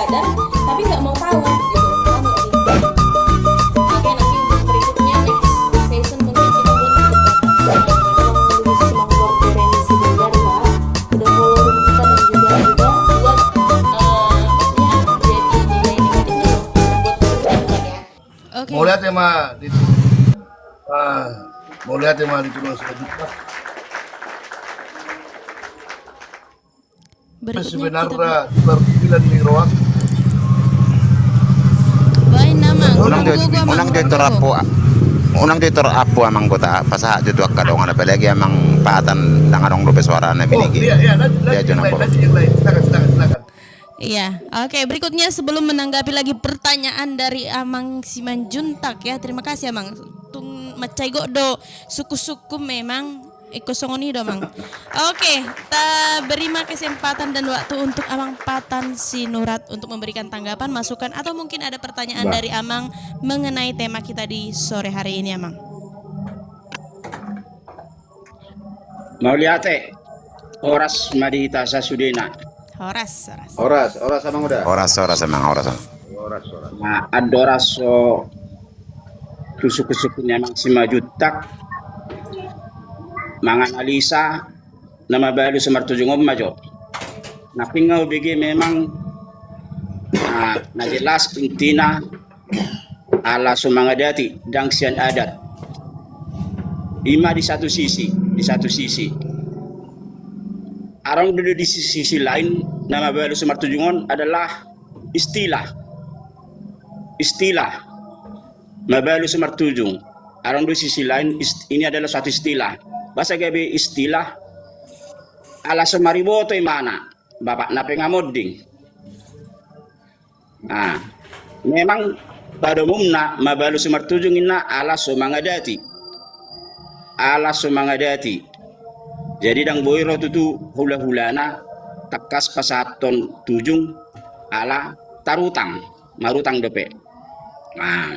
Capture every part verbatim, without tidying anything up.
Tapi nggak mau tahu gitu. Paham nggak sih? Oke, nanti untuk berikutnya, next session, mungkin kita buat untuk orang yang lebih semangat dari si Bunda, Kak. Udah follow kita dan juga, juga buat, eh, maksudnya, jadi nilai negatifnya loh buat kita, ya. Oke. Mauliate ma di, ah, mauliate ma di tulang selanjutnya. Berikutnya kita sebenarnya di baru bilang di roak. Baen, Amang. Unang jo, unang jo i tor apu, unang jo i tor apu, Amang, gota pasahat jo tu angka dongan, apalagi Amang Patan, ndang adong dope suarana. Oh, binege. Iya, iya, lanjut, lanjut, yang lain, lanjut, yang lain. Silakan, silakan, silakan. Iya, oke, berikutnya sebelum menanggapi lagi pertanyaan dari Amang Simanjuntak, ya, terima kasih, Amang. Tung mansai gok do sungkun-sungkun memang. Ingkon songon i do, Amang. Oke, ta beri ma kesempatan dan waktu untuk Amang Patan Sinurat untuk memberikan tanggapan, masukan, atau mungkin ada pertanyaan dari Amang mengenai tema kita di sore hari ini, Amang. Mauliate, horas ma di hita sasudena. Horas, horas. Horas, horas, Amang, uda. Horas, horas, Amang, horas, Amang. Horas, horas. Nah, andorang so tu sungkun-sungkun ni Amang Simanjuntak manganalisa na mabalu so martujung on ma jo. Nangkin nga hubege memang, nah, na jelas intina ala so mangadati, ndang sian adat. I ma di satu sisi, di satu sisi. Adong do di sisi lain, na mabalu so martujung on adalah istilah. Istilah. Mabalu so martujung. Adong do sisi lain, ist-, ini adalah suatu istilah. Boasa gabe istilah? Ala so mariboto imana, bapakna pe nga monding. Nah, memang pada umumna mabalu so martujung inna ala so mangadati. Ala so mangadati. Jadi ndang boi ro tutu hula-hulana tangkas pasahathon tujung ala tarutang, marutang dope. Nah,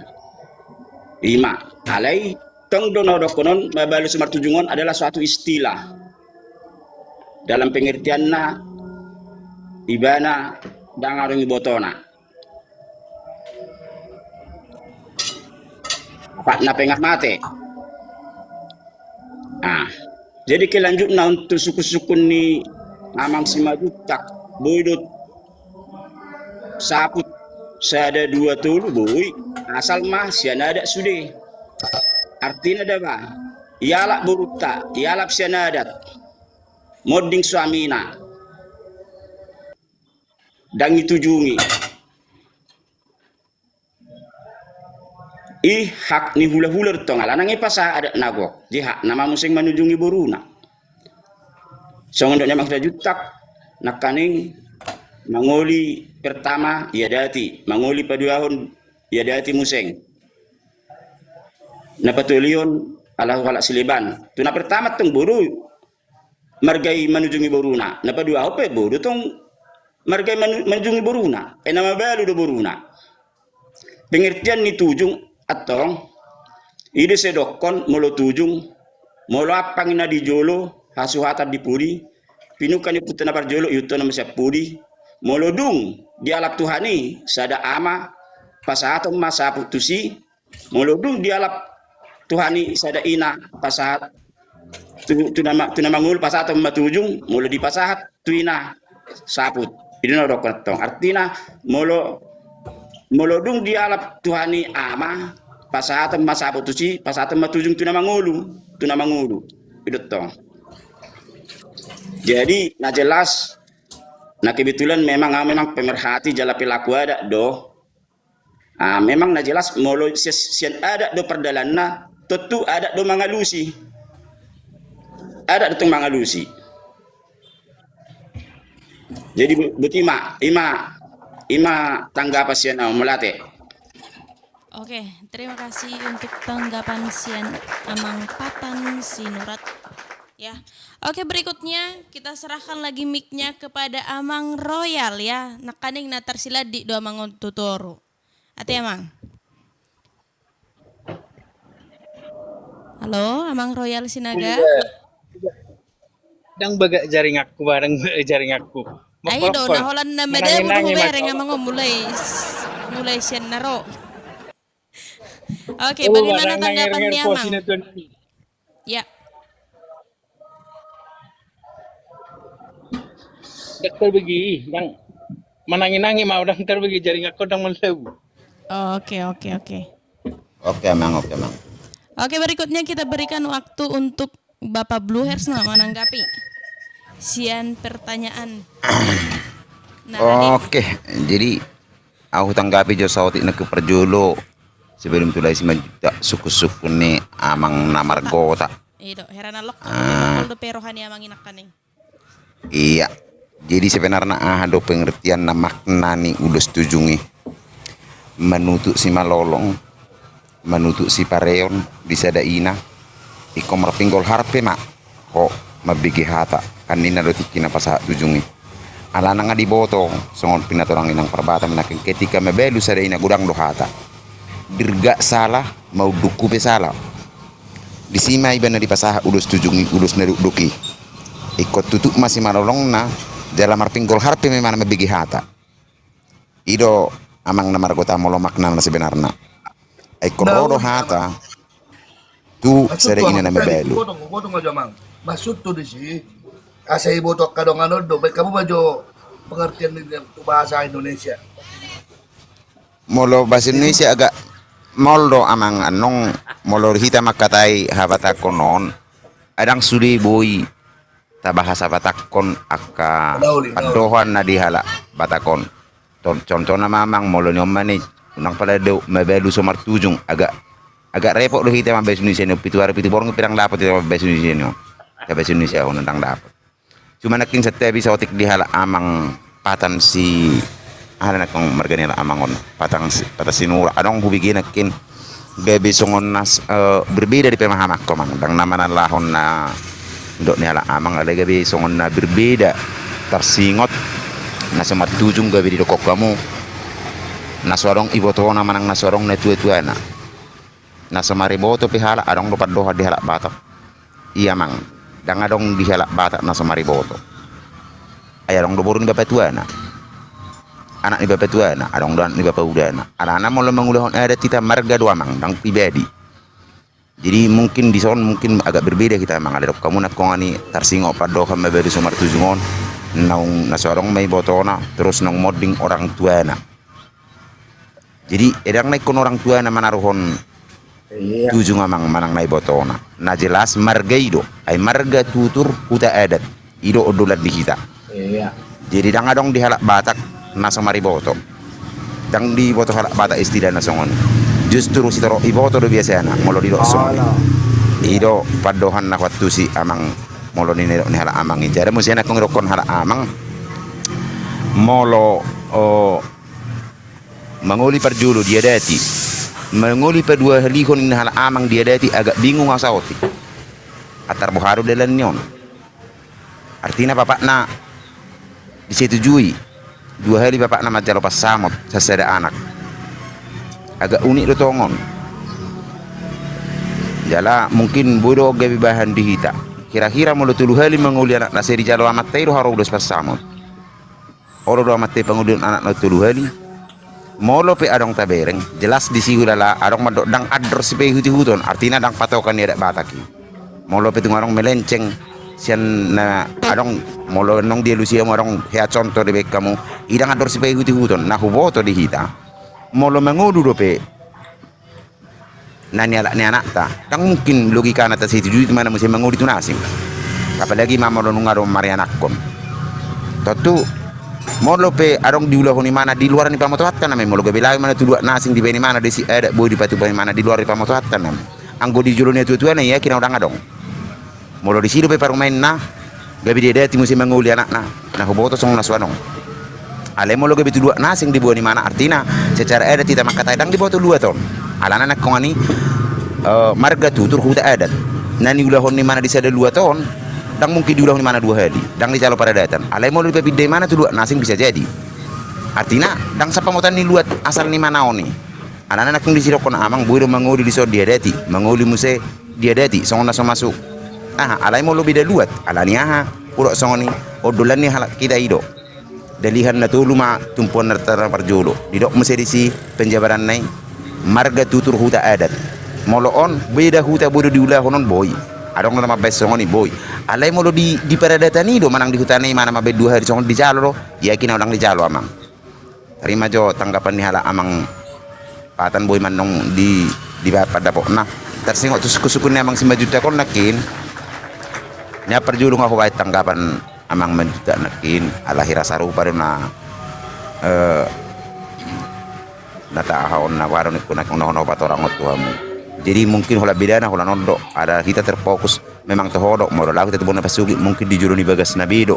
i ma, alai tong do na hudokkon on, mabalu so martujung on adalah suatu istilah. Dalam pengertianna, ibana ndang adong ibotona. Bapakna pe nga mate. Ah, jadi kelanjutna untuk sungkun-sungkun ni Amang Simanjuntak, boi do saput sada dua tolu, boi, asal ma sian adat sude. Artina da ba, ialap borunta, ialap sian adat, monding suamina, ndang itujungi. I hak ni hula-hula do tong, alana nga ipasahat adat na gok. Jadi hakna ma muse manujungi boruna. Songon dok ni Amang Simanjuntak, nangkaning mangoli pertama iadati, mangoli paduahon iadati muse. Na patoluhon ala halak sileban. Tu na pertama tong boru marga i manujungi boruna. Na paduahon pe boru tong marga i manu-, manujungi boruna. Ai na mabalu do boruna. Pengertian ni tujung antong, i do sai dokkon molo tujung, molo ampang na di jolo, hasuhatan di pudi, pinungka ni ompunta na parjolo, ihuthon ma sian pudi, molo dung dialap Tuhan i sada ama, pasahaton ma saput tusi, molo dung dialap Tuhan i sada ina, pasahat tu, tu na ma-, tu na mangolu, pasahaton ma tujung, molo dipasahat tu ina, saput. I do na hudokkon antong. Artina, molo, molo dung dialap Tuhan i ama, pasahaton ma saput tusi, pasahaton ma tujung tu na mangolu, tu na mangolu. I do antong. Jadi, na jelas, na kebetulan memang, ah, memang pemerhati jala pelaku adat do. Ah, memang na jelas molo si-, sian adat do pardalanna, tontu adat do mangalusi. Adat do tong mangalusi. Jadi, bo-, boti ma, i ma, i ma tanggapan sian au, mauliate. Oke, terima kasih untuk tanggapan sian Amang Patan Sinurat. Ya. Oke, berikutnya kita serahkan lagi mic-nya kepada Amang Royal, ya. Nangkaning na tarsilandik do Amang on tu toru. Ate, Amang. Halo, Amang Royal Sinaga. Iya. Ndang bagak jaringanku, barang bagak jaringanku. Ai do, na holan na madabu do hubereng, Amang, on mulai, mulai sian na ro. Oke, bagaimana tanggapan ni Amang? Ya. Ndang tarbege, ndang manangi-nangi ma, ndang tarbege, jaringanku ndang malebu. Oke, oke, oke. Oke, Amang, oke, Amang. Oke, berikutnya kita berikan waktu untuk Bapak Blue Hairs na menanggapi sian pertanyaan. Nah, oke, jadi au hutanggapi jo saotik nangkin parjolo. Sebelum tu lae simanjujak sungkun-sungkun ni amang na margota. Ido, hera na lokal, ah, lokal dope roha ni amang i nangkaning. Iya. Jadi sebenarna aha do pengertian na makna ni ulos tujung i? Manutup simalolong, manutup sipareon di sada ina, ingkon marpinggol harpe ma ho mambege hata, kan ninna do tingki na pasahat tujung i. Alana nga diboto songon pinatorang inang parbata, menangkin ketika mabalu sada ina godang do hata. Dirgak sala, maundukku pe sala. Disi ma iba na dipasahat ulos tujung i, ulos na dokdok i. Ingkon tutup ma simalolongna, jala marpinggol harpe ma imana mambege hata. I do amang na margota molo makna na sebenarna. Ai ingkon ro do hata tu sada ina na mabalu. Potong, potong aja, Amang. Maksudhu disi, asa iboto angka dongan on do, baen hamu ma jo pengertian ni tu bahasa Indonesia. Molo bahasa Indonesia agak maol do, Amang, annon molo hita mangkatai habatahon on, ndang sude boi tabahas habatahon angka pandohan na di halak Batak on. Contohna ma, Amang, molo ni on ma ni, unang pala do mabalu so martujung, agak, agak repot do hita mambahen Indonesia ni on, pitu ari pitu borngin pe ndang dapot hita mambahen Indonesia ni on. Tabahas Indonesia on ndang dapot. Cuma nangkin santabi saotik di halak amang Patan si, aha nangkin marga ni halak amang on, Patan si, Patan Sinurak, adong hubege nangkin gabe songon na, eh, berbeda di pemahamanku, Amang, ndang na manalahon na didok ni halak amang, alai gabe songon na berbeda, tarsingot na so martujung gabe didok hamu, na so adong ibotona manang na so adong na tua-tuana. Na so mariboto pe halak, adong do pandohan di halak Batak. Ia, Amang, ndang adong di halak Batak na so mariboto. Ai adong do boru ni bapatuana, anak ni bapatuana, adong do anak ni bapaudana. Alana molo mangulahon adat hita marga do, Amang, ndang pribadi. Jadi mungkin dison mungkin agak berbeda hita, Amang, alai didok hamu nangkin i, tarsingot pandohan mabalu so martujung on, naung na so adong ma ibotona, terus naung monding orang tuana. Jadi ndang na ingkon orang tuana manaruhon tujung, Amang, manang na ibotona. Na jelas marga i do, ai marga tutur huta adat, i do ondolan di hita. Jadi ndang adong di halak Batak na so mariboto. Ndang diboto halak Batak istilahna songon i. Justru sitorop iboto do biasana molo didok songon i. I do pandohan na huantusi, Amang, molo ninna didok ni halak amang i. Jadi muse nangkin didokkon halak amang, molo, o, mangoli parjolo diadati, mangoli paduahalihon, ninna halak amang, diadati, agak bingung au saotik. Antar boha do dalan ni on? Artina bapakna disetujui, dua hali bapakna manjalo pansamot sian sada anak. Agak unik do tongon. Jala mungkin boi do gabe bahan di hita. Kira-kira molo tolu hali mangoli anakna, sai dijalo amanta i do haroa ulos pansamot. Olo do amanta i pangolihon anakna tolu hali. Molo pe adong tabereng, jelas disi hulala adong mandok ndang andor sipaihut-ihuton, artina ndang patokan ni adat Batak i. Molo pe tung adong melenceng sian na adong, molo nunga dialusi hamu adong hea contoh dibaen hamu, i ndang andor sipaihut-ihuton, na huboto di hita. Molo mangolu dope na nialap ni anakta, ndang mungkin logikana tasetujui imana muse mangoli tu na asing. Apalagi ma molo nunga adong marianakhon. Tontu molo pe adong diulahon imana di luar ni pamotoanta nama i, molo gabe laho imana tu luat na asing dibaen imana disi adat boi dipatupa imana di luar ni pamotoanta nama i. Anggo di jolo ni natua-tuana i, ia kira ndang adong. Molo disi dope parumaenna, gabe diadati muse mangoli anakna, na huboto songon na so adong. Alai molo gabe tu luat na asing diboan imana, artina secara adat hita mangkatai ndang diboto luat on. Alana nangkin i, eh, marga tutur huta adat. Na niulahon imana di sada luat on, ndang mungkin diulahon imana dua hali, ndang dijalo paradatan. Alai molo dipapinda imana tu luat na asing bisa jadi. Artina ndang sapamotoan ni luat asal ni imana on i. Alana nangkin disi didokkon amang, boi do mangoli dison diadati, mangoli muse diadati songon na so masuk. Aha, alai molo beda luat, alani aha hudok songon i? Ondolan ni halak hita i do. Dalihan na tolu ma tumpuan na parjolo. Didok muse disi penjabaranna i, marga tutur huta adat. Molo on, beda huta bodo diulahon on boi. Adong do na mambaen songon i boi. Alai molo di, di paradatan i do manang di hutana i manang mambaen dua hali songon dijalo do. Yakin au ndang dijalo amang. Tarima jo tanggapan ni halak amang Patan boi manang di, di pandapotna. Tarsingot tu sungkun-sungkun ni amang Simanjuntak on nangkin. Ni parjolo nga hubaen tanggapan amang Manjuntak nangkin. Ala hira sarupa do na, eh, na tahaon na baru ni kunakung na hono patorang on tu hamu. Jadi mungkin holan bedana holan on do. Ada hita terfokus memang toho do molo lagu tetap bona pasuki mungkin di jolo ni bagas na bedo.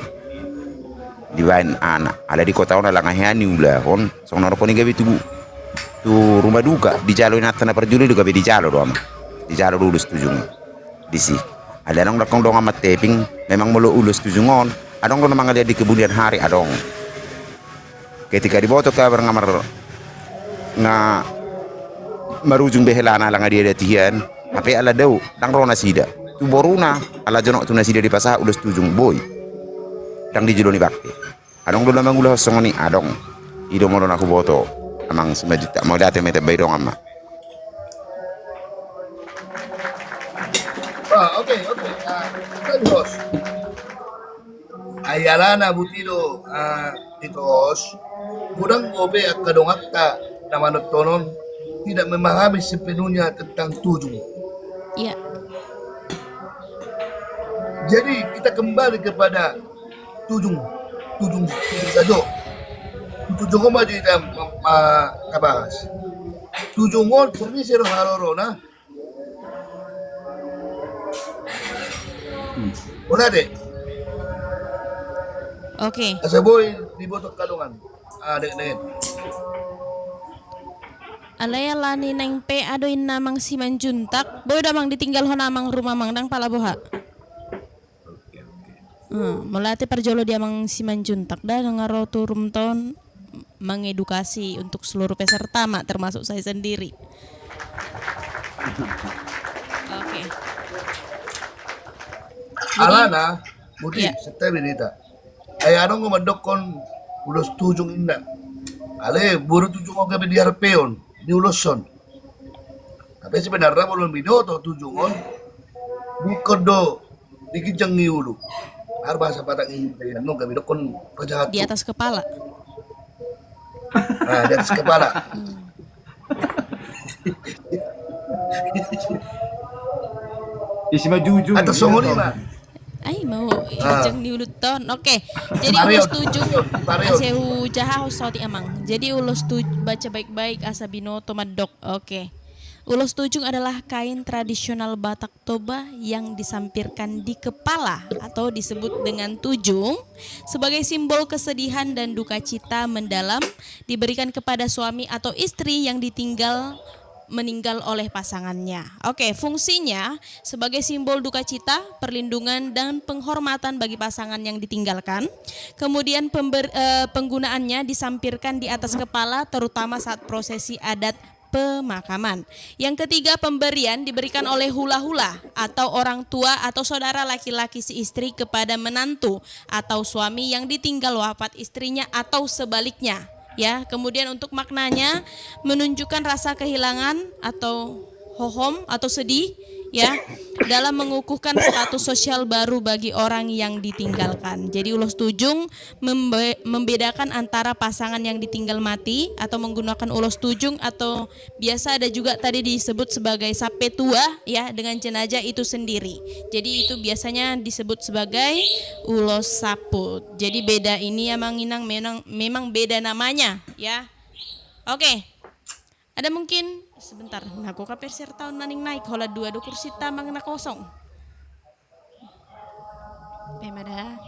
Dibaen anak ala di kota on ala ngahean ni ulahon songon na rokoni gabe tubu tu rumah duka dijalo inanta na parjolo do gabe dijalo do ama dijalo do ulos tujung disi. Ala adong dakong dong ama teping memang molo ulos tujung on adong do na mangaliat di kemudian hari adong. Ketika diboto kabar nga mar nga marujung behelana ala nga diadati hian. Hape ala dao ndang ro nasida tu boruna ala jonok tu nasida dipasahat ulos tujung boi. Ndang di jolo ni bakti. Adong do na mangulahon songon i adong. I do molo na huboto amang Simanjuntak mauliate ma i tambai dongan ma. Ah, oke, oke. Ah, kan bos. Ai alana buti do, ah, di tos, godang dope angka donganta na manonton on tidak memahami sepenuhnya tentang tujung. Iya. Jadi kita kembali kepada tujung, tujung, tujung sajo. Tujung on ma jo hita ma, ma, bahas. Tujung on pernah sero halorona. Hmm. Bona de. Oke. Asa boi diboto angka dongan. Ah, dek, dek. Alai ala ni naeng pe ado inna amang Simanjuntak. Boi do amang ditinggalhon amang rumah amang ndang pala boha. Oke, oke. Hmm, mauliate parjolo di amang Simanjuntak da nga ro tu rumta on mengedukasi untuk seluruh peserta ma termasuk saya sendiri. Oke. Jadi, alana, Muti, iya. Setia berita. Ai adong do mandokkon ulos tujung inna. Ale, boru tujung on gabe diharpeon, diuloshon. Tapi sebenarna molo binoto tujung on, bukan do di ginjang ni ulu. Har bahasa Batak i, no gabe dokkon pajahat. Di atas kepala. Nah, di atas kepala. Hmm. Isi ma jujung. Atas songon i ma. Ai mau ginjang ni ulu ton. Oke. Jadi ulos tujung. Asa hujaha ho saotik amang. Jadi ulos tujung, baca baik-baik asa binoto mandok. Oke. Ulos tujung adalah kain tradisional Batak Toba yang disampirkan di kepala atau disebut dengan tujung sebagai simbol kesedihan dan duka cita mendalam diberikan kepada suami atau istri yang ditinggal meninggal oleh pasangannya. Oke, fungsinya sebagai simbol duka cita, perlindungan dan penghormatan bagi pasangan yang ditinggalkan. Kemudian pember-, eh, penggunaannya disampirkan di atas kepala terutama saat prosesi adat pemakaman. Yang ketiga, pemberian diberikan oleh hula-hula atau orang tua atau saudara laki-laki si istri kepada menantu atau suami yang ditinggal wafat istrinya atau sebaliknya. Ya, kemudian untuk maknanya menunjukkan rasa kehilangan atau hohom atau sedih ya dalam mengukuhkan status sosial baru bagi orang yang ditinggalkan. Jadi ulos tujung membe-, membedakan antara pasangan yang ditinggal mati atau menggunakan ulos tujung atau biasa ada juga tadi disebut sebagai sapetua ya dengan jenazah itu sendiri. Jadi itu biasanya disebut sebagai ulos saput. Jadi beda ini ya Mang Inang memang, memang beda namanya ya. Oke. Ada mungkin sebentar. Nah, kok kaper sertaon naning naik hola dua do kursi tamang na kosong. Pe ma da.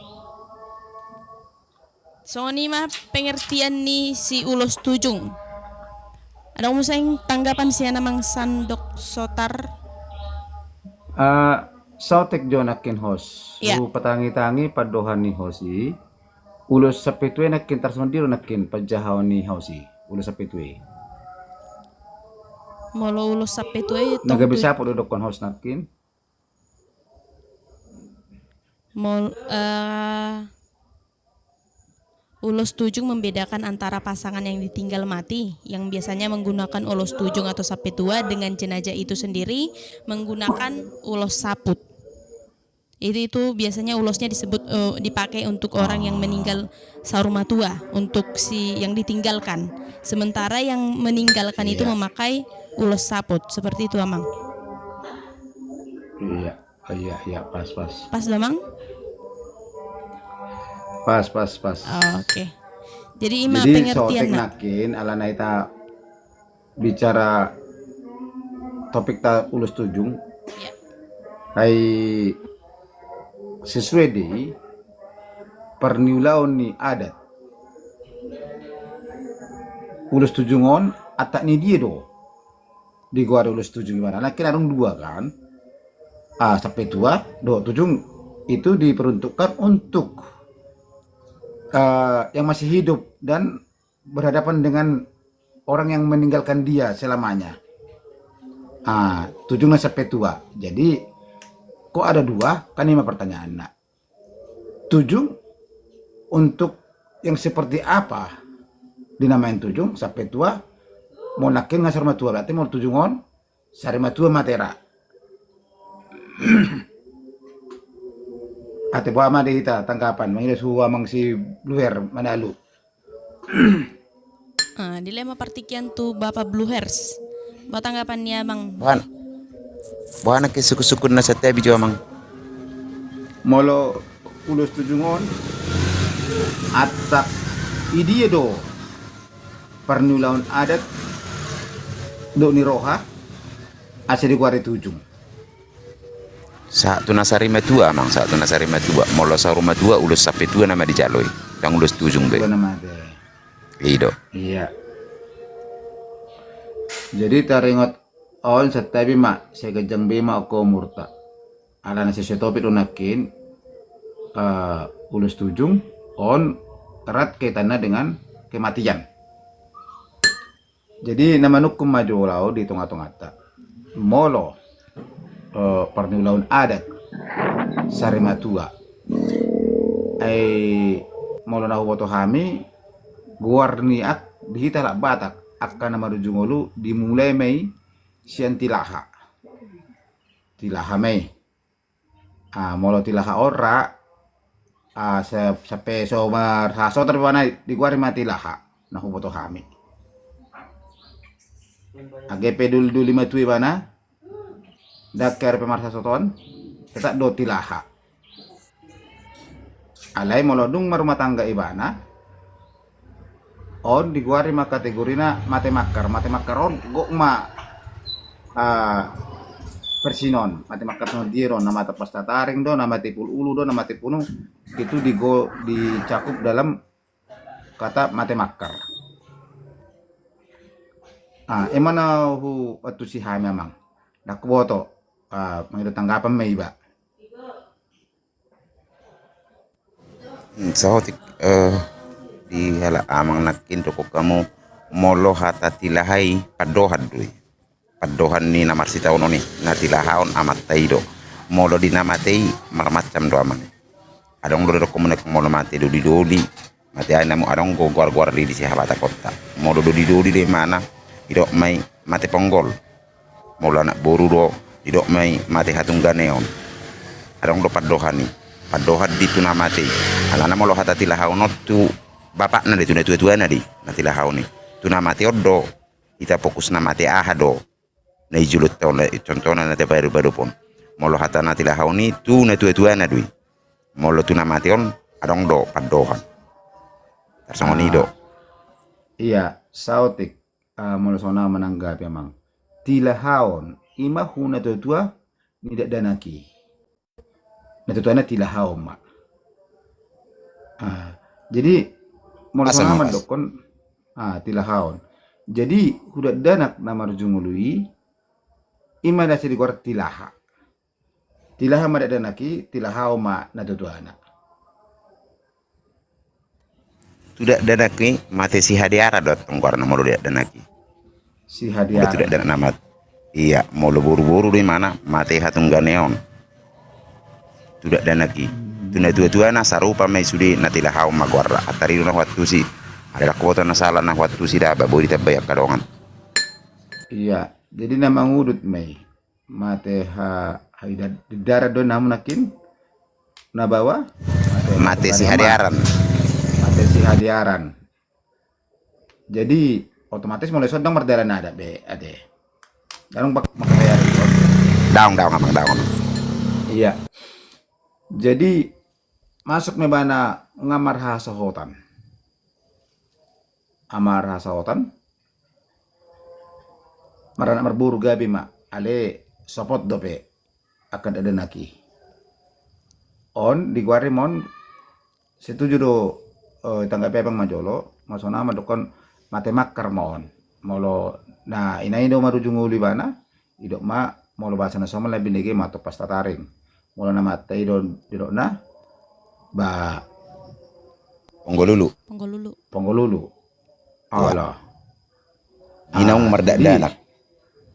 Songon i ma pengertian ni si ulos tujung. Adong muse tanggapan sian amang Sandok Sotar. Ah, saotik jo nangkin hos. Ya. Hupatangi-tangi pandohan ni hos i. Ulos sapetua nangkin tarsongon dia do nangkin panjahaon ni hos i. Ulos sapetua. Molo ulos sapetua i na gabe saput do dokkon hos nangkin. Mol, eh, Ulos tujung membedakan antara pasangan yang ditinggal mati, yang biasanya menggunakan ulos tujung atau sapetua, dengan jenazah itu sendiri menggunakan ulos saput. Itu, itu biasanya ulosnya disebut, eh, dipakai untuk orang yang meninggal saur matua, untuk si yang ditinggalkan. Sementara yang meninggalkan itu memakai ulos saput, seperti itu, Amang. Iya. Iya, iya, pas, pas. Pas do, Mang? Pas, pas, pas. Oke. Jadi ima pengertian na. Nangkin alana ita bicara topik ta ulos tujung. Ya. Hai, sesuai di parniulaon ni adat. Ulos tujung on atak ni dia do digoari ulos tujung, ibana nangkin adong dua kan. Ah, sapetua dohot tujung itu diperuntukkan untuk, eh, yang masih hidup dan berhadapan dengan orang yang meninggalkan dia selamanya. Ah, tujung na sapetua. Jadi kok ada dua kan, ima pertanyaanna. Tujung untuk yang seperti apa dinamain tujung? Sapetua, molo nangkin nga saur matua, berarti molo tujung on saur matua mate ra. Ate, boha ma di hita tanggapan, mangido tu amang si Bluher Manalu. Ah, dilema partingkian tu Bapa Bluhers. Boha tanggapan ni amang? Boha nangkin sungkun-sungkun na santabi jo, Amang? Molo ulos tujung on, atak i dia do parniulaon adat dohot ni roha asa digoari tujung? Sahat tu na saur matua, Amang, sahat tu na saur matua. Molo saur matua ulos sapetua nama dijalo i, ndang ulos tujung be. Dua nama be. I do. Iya. Jadi taringot on, santabi ma, sai ganjang be ma angka umurta. Alana sesuai topik do nangkin, eh, ulos tujung on erat kaitanna dengan kematian. Jadi na manungkun ma jolo au di tonga-tonganta. Molo, eh, parniulaon adat saur matua, ai molo na huboto hami, goar ni at di hita halak Batak angka na marujung ngolu dimulai ma i sian tilaha. Tilaha ma i. Ah, molo tilaha on ra, ah, sa-, sampe so marhasohotan ibana digoari ma tilaha, na huboto hami. Age pe duli-duli matua ibana, ndang pe marhasohotan, tetap do tilaha. Alai molo dung marumah tangga ibana, on digoari ma kategorina mate makkar. Mate makkar on gok ma, ah, versi on. Mate makkar songon dia do, na mate pas tataring do, na mate pul ulu do, na mate punu. Itu digo-, dicakup dalam kata mate makkar. Ah, ima na huantusi hami, Amang. Ndang huboto, ah, mangido tanggapan ma iba. Hmm, saotik, eh, di halak amang nangkin dokkon hamu, molo hata tilaha i pandohan do i. Pandohan ni na marsitaonon i, na tilaha on amanta i do. Molo di na mate i marmacam do, Amang. Adong do didokkon muna molo mate doli-doli, mate ai namu, adong do goar-goar di, di sihabatakonta. Molo doli-doli do imana, didok ma i mate ponggol. Molo anak boru do, didok ma i mate hatungganeon. Adong do pandohan i, pandohan di tu na mate i. Alana molo hata tilahaon on tu bapakna do i, tu natua-tuana do i na tilahaon i. Tu na mate on do, hita fokus na mate aha do na di jolonta on, contohna na tabadobadophon. Molo hata na tilahaon i tu natua-tuana do i. Molo tu na mate on, adong do pandohan. Tarsongon i do. Iya, saotik. Ah, molo songon au mananggapi, Amang. Tilahaon, ima hu natua-tua ni dakdanak i. Natua-tuana tilahaon ma. Ah, jadi molo songon au mandokkon, ah, tilahaon. Jadi hu dakdanak na marujung ngolu i, ima na sai digoar tilaha. Tilaha ma dakdanak i, tilahaon ma natua-tuana. Tu dakdanak i mate sihadearan do antong goarna molo di dakdanak i. Molo tu dakdanak na mate. Iya, molo boru-boru do imana mate hatungganeon. Tu dakdanak i. Tu na tua-tua na sarupa ma i sude na tilahaon ma goarna. Antari do na huantusi. Alai ndang huboto na sala na huantusi da, ba boi ditambai angka dongan. Iya, jadi na mangudut ma i. Mate ha, ha, di darat do namu nangkin? Na baoa? Mate sihadearan. Mate sihadearan. Jadi otomatis molo i son ndang mardalan adat be ate. Daong bak makaya. Daong, daong amang, daong amang. Iya. Jadi masuk ma ibana nga marhasohotan. Nga marhasohotan. Maranak marboru gabe ma, alai sopot dope angka dakdanak i. On digoari ma on, setuju do, eh, tanggapi abang ma jolo, ma songon ma dokkon mate makkar ma on. Molo na ina i do marujung ulu ibana, didok ma molo bahasa na somal na binege ma tompas tataring. Molo na mate i do didokna, ba ponggolulu. Ponggolulu. Ponggolulu. Ala. Di naung mardakdanak.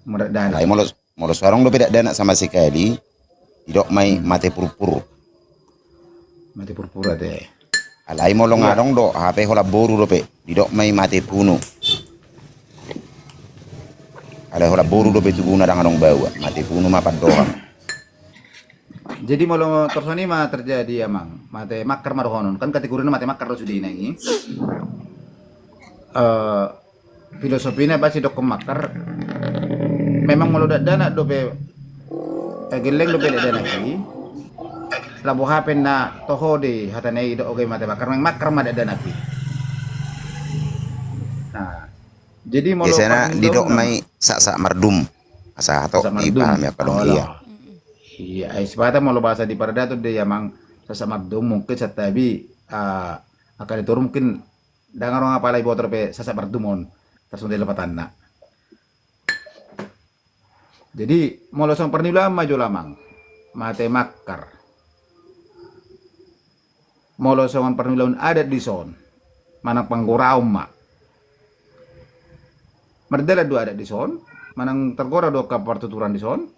Mardakdanak. Alai molo, molo so adong dope dakdanak sama sekali, didok ma i mate purpur. Mate purpur ate. Alai molo nga adong do, hape holan boru dope, didok ma i mate punu. Alai holan boru dope tubuna ndang adong baoa, mate punu ma pandohan. Jadi molo torus on i ma terjadi amang, mate makkar ma dohonon, kan kategorina mate makkar do sude i nang i. Eh, filosofina pasti dokkon makkar. Memang molo dakdanak dope, eh, gelleng dope dakdanak i, labo hape na toho do i hatana i didok gabe mate makkar, memang makkar ma dakdanak i. Nah, jadi molo biasana didok ma i saksak mardum. Asa hatop dipahami angka dongan. Iya, ai sipata molo bahasa di paradaton do i amang, saksak mardum mungkin santabi, ah, angka di toru mungkin ndang adong apala diboto dope saksak mardum on. Tarsongon i lapatanna. Jadi molo songon parniulaon ma jolo amang, mate makkar. Molo songon parniulaon adat dison, manang panggoraon ma. Mardalan do adat dison, manang targora do angka partuturan dison.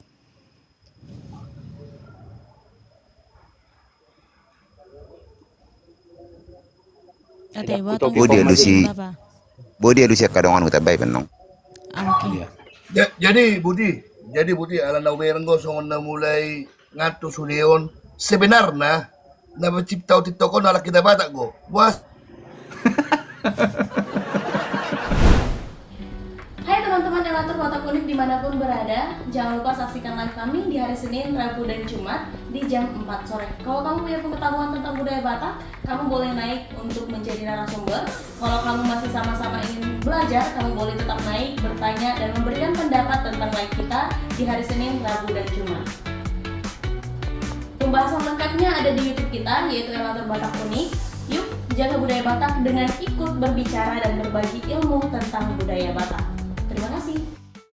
Ate, boti alusi, boti alusi angka dongan huta bai benong. Ah, oke. Iya. Ja-, jadi Budi, jadi Budi, ala na ubereng do songon na mulai ngantuk sude on, sebenarna na pencipta TikTok on halak hita Batak do. Buas. Hai teman-teman Elator Batak Unik dimanapun berada, jangan lupa saksikan live kami di hari Senin, Rabu, dan Jumat di jam empat sore. Kalau kamu punya pengetahuan tentang budaya Batak, kamu boleh naik untuk menjadi narasumber. Kalau kamu masih sama-sama ingin belajar, kamu boleh tetap naik, bertanya, dan memberikan pendapat tentang live kita di hari Senin, Rabu, dan Jumat. Pembahasan lengkapnya ada di YouTube kita, yaitu Elator Batak Unik. Yuk, jaga budaya Batak dengan ikut berbicara dan berbagi ilmu tentang budaya Batak. Terima kasih.